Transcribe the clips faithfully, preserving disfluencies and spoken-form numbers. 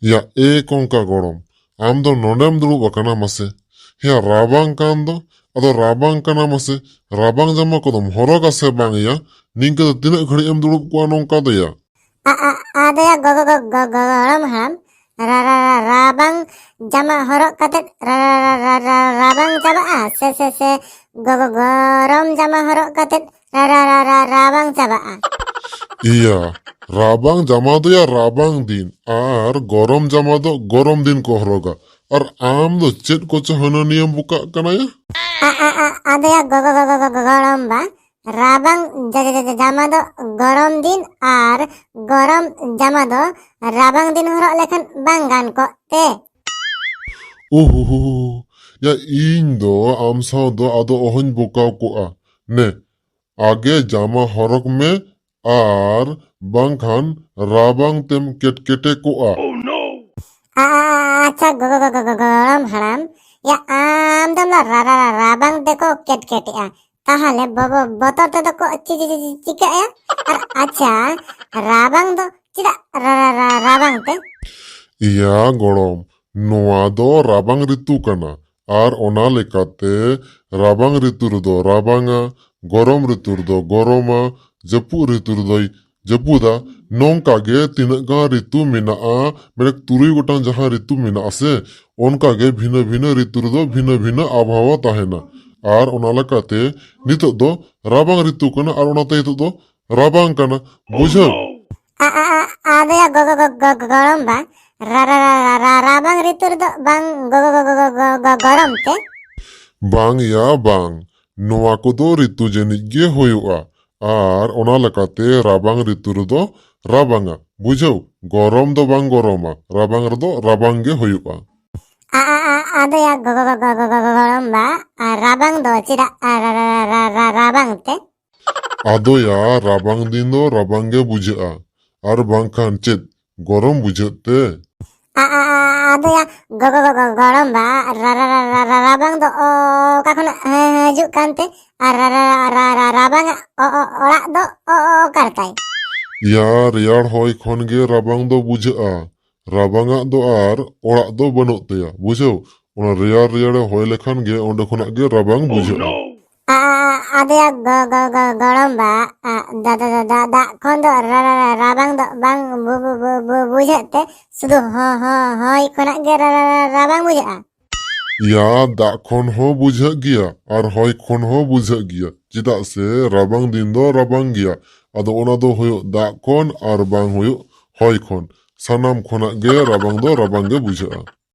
ᱭᱟ ᱮ ᱠᱚᱝᱠᱟ ᱜᱚᱲᱚᱢ, ᱟᱢ ᱫᱚ ᱱᱚᱰᱮᱢ ᱫᱩᱲᱩᱵ ᱟᱠᱟᱱᱟ ᱢᱟᱥᱮ? ᱦᱮᱸ, ᱨᱟᱵᱟᱝ ᱠᱟᱱ ᱫᱚ, ᱟᱫᱚ ᱨᱟᱵᱟᱝ ᱠᱟᱱᱟ ᱢᱟᱥᱮ, ᱨᱟᱵᱟᱝ ᱡᱟᱢᱟ ᱠᱚᱫᱚᱢ ᱦᱚᱨᱚᱜᱟ ᱥᱮ ᱵᱟᱝ ᱭᱟ? ᱱᱤᱝᱠᱟᱹ ᱫᱚ ᱛᱤᱱᱟᱹᱜ ᱜᱷᱟᱹᱲᱤᱡ ᱮᱢ ᱫᱩᱲᱩᱵ ᱠᱚᱜᱼᱟ ᱱᱚᱝᱠᱟ ᱫᱚ ᱭᱟ? ᱟ, ᱟ, ᱟᱫᱚᱭᱟ ᱜᱚ-, ᱜᱚ-, ᱜᱚ-, ᱜᱚ-, ᱜᱚᱲᱚᱢ ᱦᱟᱲᱟᱢ, ᱨᱟ-, ᱨᱟ-, ᱨᱟ-, ᱨᱟᱵᱟᱝ ᱡᱟᱢᱟ ᱦᱚᱨᱚᱜ ᱠᱟᱛᱮᱫ ᱨᱟ-, ᱨᱟ-, ᱨᱟ-, ᱨᱟ-, ᱨᱟ-, ᱨᱟᱵᱟᱝ ᱪᱟᱵᱟᱜᱼᱟ? ᱥᱮ, ᱥᱮ, ᱥᱮ ᱜᱚ-, ᱜᱚ-, ᱜᱚᱨᱚᱢ ᱡᱟᱢᱟ ᱦᱚᱨᱚᱜ ᱠᱟᱛᱮᱫ ᱨᱟ-, ᱨᱟ-, ᱨᱟ-, ᱨᱟ-, ᱨᱟᱵᱟᱝ ᱪᱟᱵᱟᱜᱼᱟ? ᱤᱭᱟ, ᱨᱟᱵᱟᱝ ᱡᱟᱢᱟ ᱫᱚᱭᱟ ᱨᱟᱵᱟᱝ ᱫᱤᱱ ᱟᱨ ᱜᱚᱨᱚᱢ ᱡᱟᱢᱟ ᱫᱚ ᱜᱚᱨᱚᱢ ᱫᱤᱱ ᱠᱚ ᱦᱚᱨᱚᱜᱟ᱾ ᱟᱨ ᱟᱢ ᱫᱚ ᱪᱮᱫ ᱠᱚᱪᱚ ᱦᱟᱹᱱᱟᱹ ᱱᱤᱭᱟᱹᱢ ᱵᱚᱠᱟᱜ ᱠᱟᱱᱟ ᱭᱟ? ᱟ, ᱟ, ᱟ, ᱟᱫᱚᱭᱟ ᱜᱚ-, ᱜᱚ-, ᱜᱚ-, ᱜᱚ-, ᱜᱚ-, ᱜᱚᱲᱚᱢ ᱵᱟ, ᱨᱟᱵᱟᱝ ᱡᱟ-, ᱡᱟ-, ᱡᱟ-, ᱡᱟᱢᱟ ᱫᱚ ᱜᱚᱨᱚᱢ ᱫᱤᱱ ᱟᱨ ᱜᱚᱨᱚᱢ ᱡᱟᱢᱟ ᱫᱚ ᱨᱟᱵᱟᱝ ᱫᱤᱱ ᱦᱚᱨᱚᱜ ᱞᱮᱠᱷᱟᱱ ᱵᱟᱝ ᱜᱟᱱ ᱠᱚᱜ ᱛᱮ? ᱩᱦᱩᱦᱩ, ᱭᱟ ᱤᱧ ᱫᱚ ᱟᱢ ᱥᱟᱶ ᱫᱚ ᱟᱫᱚ ᱚᱦᱚᱧ ᱵᱚᱠᱟᱣ ᱠᱚᱜᱼᱟ᱾ ᱱᱮ, ᱟᱜᱮ ᱡᱟᱢᱟ ᱦᱚᱨᱚᱜ ᱢᱮ ᱟᱨ ᱵᱟᱝᱠᱷᱟᱱ ᱨᱟᱵᱟᱝ ᱛᱮᱢ ᱠᱮᱴᱠᱮᱴᱮ ᱠᱚᱜᱼᱟ᱾ ᱟ-, ᱟ-, ᱟ-, ᱟᱪᱪᱷᱟ ᱜᱚ-, ᱜᱚ-, ᱜᱚ-, ᱜᱚ-, ᱜᱚ-, ᱜᱚᱲᱚᱢ ᱦᱟᱲᱟᱢ, ᱭᱟ ᱟᱢ ᱫᱚᱢ ᱞᱟ-, ᱨᱟ-, ᱨᱟ-, ᱨᱟ-, ᱨᱟᱵᱟᱝ ᱛᱮᱠᱚ ᱠᱮᱴᱠᱮᱴᱮᱜᱼᱟ, ᱛᱟᱦᱚᱞᱮ ᱵᱚ-, ᱵᱚ-, ᱵᱚᱛᱚᱨ ᱛᱮᱫᱚ ᱠᱚ ᱪᱤ-, ᱪᱤ-, ᱪᱤ-, ᱪᱤᱠᱟᱹᱜᱼᱟ? ᱟᱨ ᱟᱪᱪᱷᱟ, ᱨᱟᱵᱟᱝ ᱫᱚ ᱪᱮᱫᱟᱜ ᱨᱟ-, ᱨᱟ-, ᱨᱟ-, ᱨᱟᱵᱟᱝ ᱛᱮ? ᱤᱭᱟ ᱜᱚᱲᱚᱢ, ᱱᱚᱣᱟ ᱫᱚ ᱨᱟᱵᱟᱝ ᱨᱤᱛᱩ ᱠᱟᱱᱟ᱾ ᱟᱨ ᱚᱱᱟ ᱞᱮᱠᱟᱛᱮ ᱨᱟᱵᱟᱝ ᱨᱤᱛᱩ ᱨᱮᱫᱚ ᱨᱟᱵᱟᱝᱟ, ᱜᱚᱨᱚᱢ ᱨᱤᱛᱩ ᱨᱮᱫᱚ ᱜᱚᱨᱚᱢᱟ, ᱡᱟᱹᱯᱩᱫ ᱨᱤᱛᱩ ᱨᱮᱫᱚᱭ ᱡᱟᱹᱯᱩᱫᱟ᱾ ᱱᱚᱝᱠᱟ ᱜᱮ ᱛᱤᱱᱟᱹᱜ ᱜᱟᱱ ᱨᱤᱛᱩ ᱢᱮᱱᱟᱜᱼᱟ, ᱢᱟᱱᱮ ᱛᱩᱨᱩᱭ ᱜᱚᱴᱟᱝ ᱡᱟᱦᱟᱸ ᱨᱤᱛᱩ ᱢᱮᱱᱟᱜᱼᱟ ᱥᱮ, ᱚᱱᱠᱟ ᱜᱮ ᱵᱷᱤᱱᱟᱹ ᱵᱷᱤᱱᱟᱹ ᱨᱤᱛᱩ ᱨᱮᱫᱚ ᱵᱷᱤᱱᱟᱹ ᱵᱷᱤᱱᱟᱹ ᱟᱵᱚᱦᱟᱣᱟ ᱛᱟᱦᱮᱱᱟ᱾ ᱟᱨ ᱚᱱᱟ ᱞᱮᱠᱟᱛᱮ ᱱᱤᱛᱚᱜ ᱫᱚ ᱨᱟᱵᱟᱝ ᱨᱤᱛᱩ ᱠᱟᱱᱟ, ᱟᱨ ᱚᱱᱟᱛᱮ ᱱᱤᱛᱚᱜ ᱫᱚ ᱨᱟᱵᱟᱝ ᱠᱟᱱᱟ᱾ ᱵᱩᱡᱷᱟᱹᱣ? ᱟ-, ᱟ-, ᱟ-, ᱟᱫᱚᱭᱟ ᱜᱚ-, ᱜᱚ-, ᱜᱚ-, ᱜᱚ-, ᱜᱚᱲᱚᱢ ᱵᱟ, ᱨᱟ-, ᱨᱟ-, ᱨᱟ-, ᱨᱟ-, ᱨᱟ-, ᱨᱟᱵᱟᱝ ᱨᱤᱛᱩ ᱨᱮᱫᱚ ᱵᱟᱝ ᱜᱚ-, ᱜᱚ-, ᱜᱚ-, ᱜᱚ-, ᱜᱚ-, ᱜᱚ-, ᱜᱚ-, ᱜᱚᱨᱚᱢ ᱛᱮ? ᱵᱟᱝ ᱭᱟ ᱵᱟᱝ, ᱱᱚᱣᱟ ᱠᱚᱫᱚ ᱨᱤᱛᱩ ᱡᱟᱹᱱᱤᱡ ᱜᱮ ᱦᱩᱭᱩᱜᱼᱟ᱾ ᱟᱨ ᱚᱱᱟ ᱞᱮᱠᱟᱛᱮ ᱨᱟᱵᱟᱝ ᱨᱤᱛᱩ ᱨᱮᱫᱚ ᱨᱟᱵᱟᱝᱟ᱾ ᱵᱩᱡᱷᱟᱹᱣ? ᱜᱚᱨᱚᱢ ᱫᱚ ᱵᱟᱝ ᱜᱚᱨᱚᱢᱟ, ᱨᱟᱵᱟᱝ ᱨᱮᱫᱚ ᱨᱟᱵᱟᱝ ᱜᱮ ᱦᱩᱭᱩᱜᱼᱟ᱾ ᱟ-, ᱟ-, ᱟ-, ᱟᱫᱚᱭᱟ ᱜᱚ-, ᱜᱚ-, ᱜᱚ-, ᱜᱚ-, ᱜᱚ-, ᱜᱚ-, ᱜᱚᱲᱚᱢ ᱵᱟ, ᱟᱨ ᱨᱟᱵᱟᱝ ᱫᱚ ᱪᱮᱫᱟᱜ ᱟ-, ᱨᱟ-, ᱨᱟ-, ᱨᱟ-, ᱨᱟ-, ᱨᱟ-, ᱨᱟᱵᱟᱝ ᱛᱮ? ᱟᱫᱚᱭᱟ ᱨᱟᱵᱟᱝ ᱫᱤᱱ ᱫᱚ ᱨᱟᱵᱟᱝ ᱜᱮ ᱵᱩᱡᱷᱟᱹᱜᱼᱟ, ᱟᱨ ᱵᱟᱝᱠᱷᱟᱱ ᱪᱮᱫ ᱜᱚᱨᱚᱢ ᱵᱩᱡᱷᱟᱹᱜ ᱛᱮ? ᱟ-, ᱟ-, ᱟ-, ᱟᱫᱚᱭᱟ ᱜᱚ-, ᱜᱚ-, ᱜᱚ-, ᱜᱚ-, ᱜᱚᱲᱚᱢ ᱵᱟ, ᱨᱟ-, ᱨᱟ-, ᱨᱟ-, ᱨᱟ-, ᱨᱟ-, ᱨᱟᱵᱟᱝ ᱫᱚ ᱚ-, ᱚᱠᱟ ᱠᱷᱚᱱᱟᱜ ᱦᱮ-, ᱦᱤᱡᱩᱜ ᱠᱟᱱᱛᱮ? ᱟᱨ ᱨᱟ-, ᱨᱟ-, ᱨᱟ-, ᱨᱟ-, ᱨᱟ-, ᱨᱟᱵᱟᱝ ᱚ-, ᱚ-, ᱚᱲᱟᱜ ᱫᱚ ᱚ-, ᱚ-, ᱚᱠᱟ ᱨᱮᱛᱟᱭ? ᱭᱟ, ᱨᱮᱭᱟᱲ ᱦᱚᱭ ᱠᱷᱚᱱ ᱜᱮ ᱨᱟᱵᱟᱝ ᱫᱚ ᱵᱩᱡᱷᱟᱹᱜᱼᱟ᱾ ᱨᱟᱵᱟᱝᱟᱜ ᱫᱚ ᱟᱨ ᱚᱲᱟᱜ ᱫᱚ ᱵᱟᱹᱱᱩᱜ ᱛᱟᱭᱟ, ᱵᱩᱡᱷᱟᱹᱣ? ᱚᱱᱟ ᱨᱮᱭᱟᱲ ᱨᱮᱭᱟᱲᱮ ᱦᱚᱭ ᱞᱮᱠᱷᱟᱱ ᱜᱮ ᱚᱸᱰᱮ ᱠᱷᱚᱱᱟᱜ ᱜᱮ ᱨᱟᱵᱟᱝ ᱵᱩᱡᱷᱟᱹᱜᱼᱟ᱾ ᱟ-, ᱟ-, ᱟᱫᱚᱭᱟ ᱜᱚ-, ᱜᱚ-, ᱜᱚ-, ᱜᱚᱲᱚᱢ ᱵᱟ, ᱟ, ᱫᱟ-, ᱫᱟ-, ᱫᱟ-, ᱫᱟ-, ᱫᱟᱜ ᱠᱷᱚᱱ ᱫᱚ ᱨᱟ-, ᱨᱟ-, ᱨᱟ-, ᱨᱟᱵᱟᱝ ᱫᱚ ᱵᱟᱝ ᱵᱩ-, ᱵᱩ-, ᱵᱩ-, ᱵᱩ-, ᱵᱩᱡᱷᱟᱹᱜ ᱛᱮ, ᱥᱩᱫᱷᱩ ᱦᱚ-, ᱦᱚ-, ᱦᱚᱭ ᱠᱷᱚᱱᱟᱜ ᱜᱮ ᱨᱟ-, ᱨᱟ-, ᱨᱟ-, ᱨᱟᱵᱟᱝ ᱵᱩᱡᱷᱟᱹᱜᱼᱟ᱾ ᱭᱟ, ᱫᱟᱜ ᱠᱷᱚᱱ ᱦᱚᱸ ᱵᱩᱡᱷᱟᱹᱜ ᱜᱮᱭᱟ ᱟᱨ ᱦᱚᱭ ᱠᱷᱚᱱ ᱦᱚᱸ ᱵᱩᱡᱷᱟᱹᱜ ᱜᱮᱭᱟ, ᱪᱮᱫᱟᱜ ᱥᱮ ᱨᱟᱵᱟᱝ ᱫᱤᱱ ᱫᱚ ᱨᱟᱵᱟᱝ ᱜᱮᱭᱟ᱾ ᱟᱫᱚ ᱚᱱᱟ ᱫᱚ ᱦᱩᱭᱩᱜ ᱫᱟᱜ ᱠᱷᱚᱱ ᱟᱨ ᱵᱟᱝ ᱦᱩᱭᱩᱜ ᱦᱚᱭ ᱠᱷᱚᱱ, ᱥᱟᱱᱟᱢ ᱠᱷᱚᱱᱟᱜ ᱜᱮ ᱨᱟᱵᱟᱝ ᱫᱚ ᱨᱟᱵᱟᱝ ᱜᱮ ᱵᱩᱡᱷᱟᱹᱜᱼᱟ᱾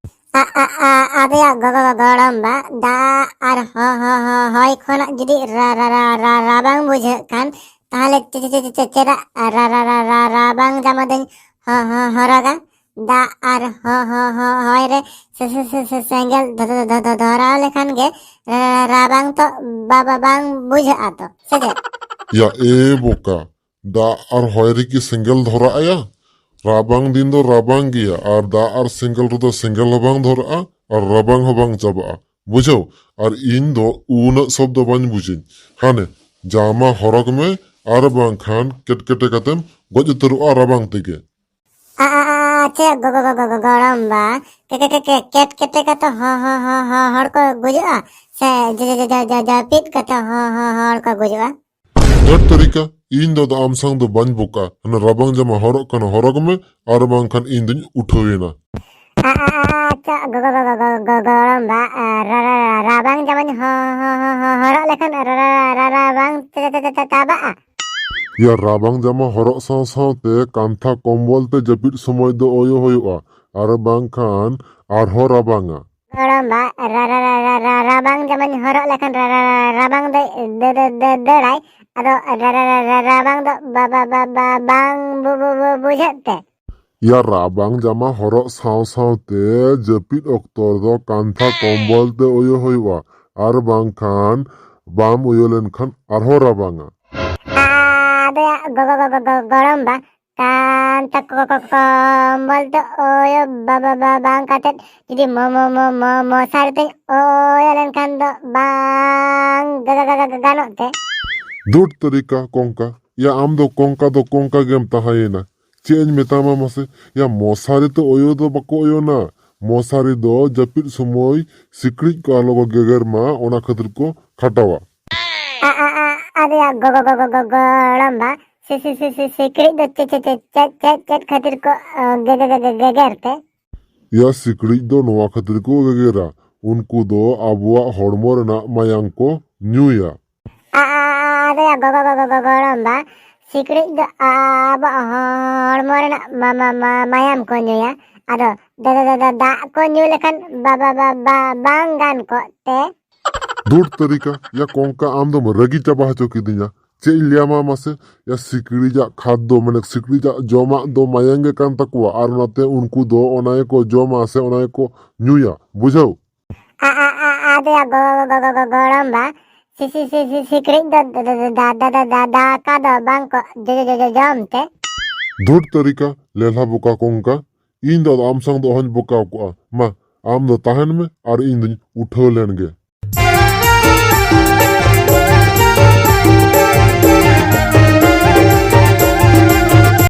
ᱟ-, ᱟ-, ᱟ-, ᱟᱫᱚᱭᱟ ᱜᱚ-, ᱜᱚ-, ᱜᱚ-, ᱜᱚᱲᱚᱢ ᱵᱟ, ᱫᱟᱜ ᱟᱨ ᱦᱚ-, ᱦᱚ-, ᱦᱚ-, ᱦᱚᱭ ᱠᱷᱚᱱᱟᱜ ᱡᱩᱫᱤ ᱨᱟ-, ᱨᱟ-, ᱨᱟ-, ᱨᱟ-, ᱨᱟᱵᱟᱝ ᱵᱩᱡᱷᱟᱹᱜ ᱠᱷᱟᱱ, ᱛᱟᱦᱞᱮ ᱪᱮ-, ᱪᱮ-, ᱪᱮ-, ᱪᱮ-, ᱪᱮᱫᱟᱜ ᱨᱟ-, ᱨᱟ-, ᱨᱟ-, ᱨᱟ-, ᱨᱟ-, ᱨᱟᱵᱟᱝ ᱡᱟᱢᱟ ᱫᱚᱧ ᱦᱚ-, ᱦᱚ-, ᱦᱚᱨᱚᱜᱟ? ᱫᱟᱜ ᱟᱨ ᱦᱚ-, ᱦᱚ-, ᱦᱚ-, ᱦᱚᱭ ᱨᱮ ᱥᱮ-, ᱥᱮ-, ᱥᱮ-, ᱥᱮ-, ᱥᱮᱸᱜᱮᱞ ᱫᱷᱚ-, ᱫᱷᱚ-, ᱫᱷᱚ-, ᱫᱷᱚ-, ᱫᱷᱚᱨᱟᱣ ᱞᱮᱠᱷᱟᱱ ᱜᱮ ᱨᱟ-, ᱨᱟ-, ᱨᱟᱵᱟᱝ ᱛᱚ ᱵᱟ-, ᱵᱟ-, ᱵᱟᱝ ᱵᱩᱡᱷᱟᱹᱜᱼᱟ ᱛᱚ, ᱥᱮ ᱪᱮᱫ? ᱭᱟ, ᱮ ᱵᱚᱠᱟ, ᱫᱟᱜ ᱟᱨ ᱦᱚᱭ ᱨᱮᱠᱤ ᱥᱮᱸᱜᱮᱞ ᱫᱷᱚᱨᱟᱜ ᱟᱭᱟ? ᱨᱟᱵᱟᱝ ᱫᱤᱱ ᱫᱚ ᱨᱟᱵᱟᱝ ᱜᱮᱭᱟ, ᱟᱨ ᱫᱟᱜ ᱟᱨ ᱥᱮᱸᱜᱮᱞ ᱨᱮᱫᱚ ᱥᱮᱸᱜᱮᱞ ᱦᱚᱸ ᱵᱟᱝ ᱫᱷᱚᱨᱟᱜᱼᱟ ᱟᱨ ᱨᱟᱵᱟᱝ ᱦᱚᱸ ᱵᱟᱝ ᱪᱟᱵᱟᱜᱼᱟ, ᱵᱩᱡᱷᱟᱹᱣ? ᱟᱨ ᱤᱧ ᱫᱚ ᱩᱱᱟᱹᱜ ᱥᱚᱵᱫᱚ ᱵᱟᱹᱧ ᱵᱩᱡᱟᱹᱧ᱾ ᱦᱟᱱᱮ, ᱡᱟᱢᱟ ᱦᱚᱨᱚᱜ ᱢᱮ ᱟᱨ ᱵᱟᱝᱠᱷᱟᱱ ᱠᱮᱴᱠᱮᱴᱮ ᱠᱟᱛᱮᱢ ᱜᱚᱡ ᱩᱛᱟᱹᱨᱚᱜᱼᱟ ᱨᱟᱵᱟᱝ ᱛᱮᱜᱮ᱾ ᱟ-, ᱟ-, ᱟ-, ᱟᱪᱪᱷᱟ, ᱜᱚ-, ᱜᱚ-, ᱜᱚ-, ᱜᱚ-, ᱜᱚᱲᱚᱢ ᱵᱟ, ᱠᱮ-, ᱠᱮ-, ᱠᱮ-, ᱠᱮ-, ᱠᱮᱴ-, ᱠᱮᱴᱮ ᱠᱟᱛᱮ ᱦᱚ-, ᱦᱚ-, ᱦᱚ-, ᱦᱚ-, ᱦᱚᱲ ᱠᱚ ᱜᱩᱡᱩᱜᱼᱟ? ᱥᱮ ᱡᱟ-, ᱡᱟ-, ᱡᱟ-, ᱡᱟ-, ᱡᱟ-, ᱡᱟᱹᱯᱤᱫ ᱠᱟᱛᱮ ᱦᱚ-, ᱦᱚ-, ᱦᱚ-, ᱦᱚᱲ ᱠᱚ ᱜᱩᱡᱩᱜᱼᱟ? ᱫᱷᱟᱹᱴ ᱛᱟᱹᱨᱤᱠᱟ, ᱤᱧ ᱫᱚ ᱟᱫᱚ ᱟᱢ ᱥᱟᱝ ᱫᱚ ᱵᱟᱹᱧ ᱵᱚᱠᱟ᱾ ᱦᱟᱱᱮ ᱨᱟᱵᱟᱝ ᱡᱟᱢᱟ ᱦᱚᱨᱚᱜ ᱠᱟᱱᱟ, ᱦᱚᱨᱚᱜ ᱢᱮ, ᱟᱨ ᱵᱟᱝᱠᱷᱟᱱ ᱤᱧ ᱫᱚᱧ ᱩᱴᱷᱟᱹᱣ ᱮᱱᱟ᱾ ᱟ-, ᱟ-, ᱟ-, ᱟᱪᱪᱷᱟ, ᱜᱚ-, ᱜᱚ-, ᱜᱚ-, ᱜᱚ-, ᱜᱚ-, ᱜᱚᱲᱚᱢ ᱵᱟ, ᱟ, ᱨᱟ-, ᱨᱟ-, ᱨᱟ-, ᱨᱟᱵᱟᱝ ᱡᱟᱢᱟᱧ ᱦᱚ-, ᱦᱚ-, ᱦᱚ-, ᱦᱚ-, ᱦᱚᱨᱚᱜ ᱞᱮᱠᱷᱟᱱ ᱨᱟ-, ᱨᱟ-, ᱨᱟ-, ᱨᱟ-, ᱨᱟᱵᱟᱝ ᱪᱟ-, ᱪᱟ-, ᱪᱟ-, ᱪᱟ-, ᱪᱟᱵᱟᱜᱼᱟ? ᱭᱟ, ᱨᱟᱵᱟᱝ ᱡᱟᱢᱟ ᱦᱚᱨᱚᱜ ᱥᱟᱶ ᱥᱟᱶᱛᱮ ᱠᱟᱱᱛᱷᱟ ᱠᱚᱢᱵᱚᱞ ᱛᱮ ᱡᱟᱹᱯᱤᱫ ᱥᱚᱢᱚᱭ ᱫᱚ ᱚᱭᱚ ᱦᱩᱭᱩᱜᱼᱟ, ᱟᱨ ᱵᱟᱝᱠᱷᱟᱱ ᱟᱨᱦᱚᱸ ᱨᱟᱵᱟᱝᱟ᱾ ᱜᱚᱲᱚᱢ ᱵᱟ, ᱨᱟ-, ᱨᱟ-, ᱨᱟ-, ᱨᱟ-, ᱨᱟ-, ᱨᱟᱵᱟᱝ ᱡᱟᱢᱟᱧ ᱦᱚᱨᱚᱜ ᱞᱮᱠᱷᱟᱱ ᱨᱟ-, ᱨᱟ-, ᱨᱟ-, ᱨᱟᱵᱟᱝ ᱫᱚᱭ ᱫᱟᱹ-, ᱫᱟᱹ-, ᱫᱟᱹ-, ᱫᱟᱹᱲᱟᱭ᱾ ᱟᱫᱚ ᱨᱟ-, ᱨᱟ-, ᱨᱟ-, ᱨᱟ-, ᱨᱟᱵᱟᱝ ᱫᱚ ᱵᱟ-, ᱵᱟ-, ᱵᱟ-, ᱵᱟ-, ᱵᱟᱝ ᱵᱩ-, ᱵᱩ-, ᱵᱩ-, ᱵᱩᱡᱷᱟᱹᱜ ᱛᱮ᱾ ᱭᱟ, ᱨᱟᱵᱟᱝ ᱡᱟᱢᱟ ᱦᱚᱨᱚᱜ ᱥᱟᱶ ᱥᱟᱶᱛᱮ ᱡᱟᱹᱯᱤᱫ ᱚᱠᱛᱚ ᱨᱮᱫᱚ ᱠᱟᱱᱛᱷᱟ ᱠᱚᱢᱵᱚᱞ ᱛᱮ ᱩᱭᱩ ᱦᱩᱭᱩᱜᱼᱟ, ᱟᱨ ᱵᱟᱝᱠᱷᱟᱱ ᱵᱟᱢ ᱩᱭᱩ ᱞᱮᱱᱠᱷᱟᱱ ᱟᱨᱦᱚᱸ ᱨᱟᱵᱟᱝᱟ᱾ ᱟᱫᱚ ᱭᱟ ᱜᱚ-, ᱜᱚ-, ᱜᱚ-, ᱜᱚ-, ᱜᱚ-, ᱜᱚᱲᱚᱢ ᱵᱟ, ᱠᱟᱱᱛᱷᱟ ᱠᱚ-, ᱠᱚ-, ᱠᱚᱢᱵᱚᱞ ᱛᱮ ᱩᱭᱩ ᱵᱟ-, ᱵᱟ-, ᱵᱟ-, ᱵᱟᱝ ᱠᱟᱛᱮᱫ ᱡᱩᱫᱤ ᱢᱚ-, ᱢᱚ-, ᱢᱚ-, ᱢᱚ-, ᱢᱚᱥᱟᱨᱤ ᱛᱮᱧ ᱩᱭᱩ ᱞᱮᱱᱠᱷᱟᱱ ᱫᱚ ᱵᱟᱝ ᱜᱟ-, ᱜᱟ-, ᱜᱟ-, ᱜᱟ-, ᱜᱟᱱᱚᱜ ᱛᱮ? ᱫᱩᱴ ᱛᱟᱹᱨᱤᱠᱟ ᱠᱚᱝᱠᱟ᱾ ᱭᱟ, ᱟᱢ ᱫᱚ ᱠᱚᱝᱠᱟ ᱫᱚ ᱠᱚᱝᱠᱟ ᱜᱮᱢ ᱛᱟᱦᱮᱸᱭᱮᱱᱟ᱾ ᱪᱮᱫ ᱤᱧ ᱢᱮᱛᱟᱢᱟ ᱢᱟᱥᱮ? ᱭᱟ, ᱢᱚᱥᱟᱨᱤ ᱛᱚ ᱚᱭᱚ ᱫᱚ ᱵᱟᱠᱚ ᱚᱭᱚᱱᱟ᱾ ᱢᱚᱥᱟᱨᱤ ᱫᱚ ᱡᱟᱹᱯᱤᱫ ᱥᱚᱢᱚᱭ ᱥᱤᱠᱲᱤᱡ ᱠᱚ ᱟᱞᱚ ᱠᱚ ᱜᱮᱜᱮᱨ ᱢᱟ, ᱚᱱᱟ ᱠᱷᱟᱹᱛᱤᱨ ᱠᱚ ᱠᱷᱟᱴᱟᱣᱟ᱾ ᱟ, ᱟ, ᱟ, ᱟᱫᱚᱭᱟ ᱜᱚ-, ᱜᱚ-, ᱜᱚ-, ᱜᱚ-, ᱜᱚ-, ᱜᱚᱲᱚᱢ ᱵᱟ, ᱥᱤ-, ᱥᱤ-, ᱥᱤ-, ᱥᱤ-, ᱥᱤᱠᱲᱤᱡ ᱫᱚ ᱪᱮ-, ᱪᱮ-, ᱪᱮ-, ᱪᱮᱫ, ᱪᱮᱫ, ᱪᱮᱫ ᱠᱷᱟᱹᱛᱤᱨ ᱠᱚ, ᱚ, ᱜᱮ-, ᱜᱮ-, ᱜᱮ-, ᱜᱮ-, ᱜᱮᱜᱮᱨ ᱛᱮ? ᱭᱟ, ᱥᱤᱠᱲᱤᱡ ᱫᱚ ᱱᱚᱣᱟ ᱠᱷᱟᱹᱛᱤᱨ ᱠᱚ ᱜᱮᱜᱮᱨᱟ, ᱩᱱᱠᱩ ᱫᱚ ᱟᱵᱚᱣᱟᱜ ᱦᱚᱲᱢᱚ ᱨᱮᱱᱟᱜ ᱢᱟᱭᱟᱝ ᱠᱚ ᱧᱩᱭᱟ᱾ ᱟ-, ᱟ-, ᱟ-, ᱟᱫᱚᱭᱟ ᱜᱚ-, ᱜᱚ-, ᱜᱚ-, ᱜᱚ-, ᱜᱚᱲᱚᱢ ᱵᱟ, ᱥᱤᱠᱲᱤᱡ ᱫᱚ ᱟ-, ᱟᱵᱚᱣᱟᱜ ᱦᱚᱲᱢᱚ ᱨᱮᱱᱟᱜ ᱢᱟ-, ᱢᱟ-, ᱢᱟ-, ᱢᱟᱭᱟᱢ ᱠᱚ ᱧᱩᱭᱟ᱾ ᱟᱫᱚ ᱫᱟ-, ᱫᱟ-, ᱫᱟ-, ᱫᱟ-, ᱫᱟᱜ ᱠᱚ ᱧᱩ ᱞᱮᱠᱷᱟᱱ ᱵᱟ-, ᱵᱟ-, ᱵᱟ-, ᱵᱟ-, ᱵᱟᱝ ᱜᱟᱱ ᱠᱚᱜ ᱛᱮ? ᱫᱷᱩᱴ ᱛᱟᱹᱨᱤᱠᱟ, ᱭᱟ ᱠᱚᱝᱠᱟ, ᱟᱢ ᱫᱚᱢ ᱨᱟᱹᱜᱤ ᱪᱟᱵᱟ ᱦᱚᱪᱚ ᱠᱤᱫᱤᱧᱟ᱾ ᱪᱮᱫ ᱤᱧ ᱞᱟᱹᱭᱟᱢᱟ ᱢᱟᱥᱮ? ᱭᱟ, ᱥᱤᱠᱲᱤᱡᱟᱜ ᱠᱷᱟᱫᱽᱫᱚ, ᱢᱟᱱᱮ ᱥᱤᱠᱲᱤᱡᱟᱜ ᱡᱚᱢᱟᱜ ᱫᱚ ᱢᱟᱭᱟᱝ ᱜᱮ ᱠᱟᱱ ᱛᱟᱠᱚᱣᱟ, ᱟᱨ ᱚᱱᱟᱛᱮ ᱩᱱᱠᱩ ᱫᱚ ᱚᱱᱟ ᱜᱮᱠᱚ ᱡᱚᱢᱟ ᱥᱮ ᱚᱱᱟ ᱜᱮᱠᱚ ᱧᱩᱭᱟ, ᱵᱩᱡᱷᱟᱹᱣ? ᱟ-, ᱟ-, ᱟ-, ᱟᱫᱚᱭᱟ ᱜᱚ-, ᱜᱚ-, ᱜᱚ-, ᱜᱚ-, ᱜᱚᱲᱚᱢ ᱵᱟ, ᱥᱤ-, ᱥᱤ-, ᱥᱤ-, ᱥᱤ-, ᱥᱤᱠᱲᱤᱡ ᱫᱚ ᱫᱟ-, ᱫᱟ-, ᱫᱟ-, ᱫᱟ-, ᱫᱟ-, ᱫᱟ-, ᱫᱟᱠᱟ ᱫᱚ ᱵᱟᱝ ᱠᱚ ᱡᱚ-, ᱡᱚ-, ᱡᱚ-, ᱡᱚ-, ᱡᱚᱢ ᱛᱮ? ᱫᱷᱩᱴ ᱛᱟᱹᱨᱤᱠᱟ, ᱞᱮᱞᱦᱟ ᱵᱚᱠᱟ ᱠᱚᱝᱠᱟ, ᱤᱧ ᱫᱚ ᱟᱢ ᱥᱟᱝ ᱫᱚ ᱚᱦᱚᱧ ᱵᱚᱠᱟᱣ ᱠᱚᱜᱼᱟ᱾ ᱢᱟ, ᱟᱢ ᱫᱚ ᱛᱟᱦᱮᱱ ᱢᱮ ᱟᱨ ᱤᱧ ᱫᱚᱧ ᱩᱴᱷᱟᱹᱣ ᱞᱮᱱ ᱜᱮ᱾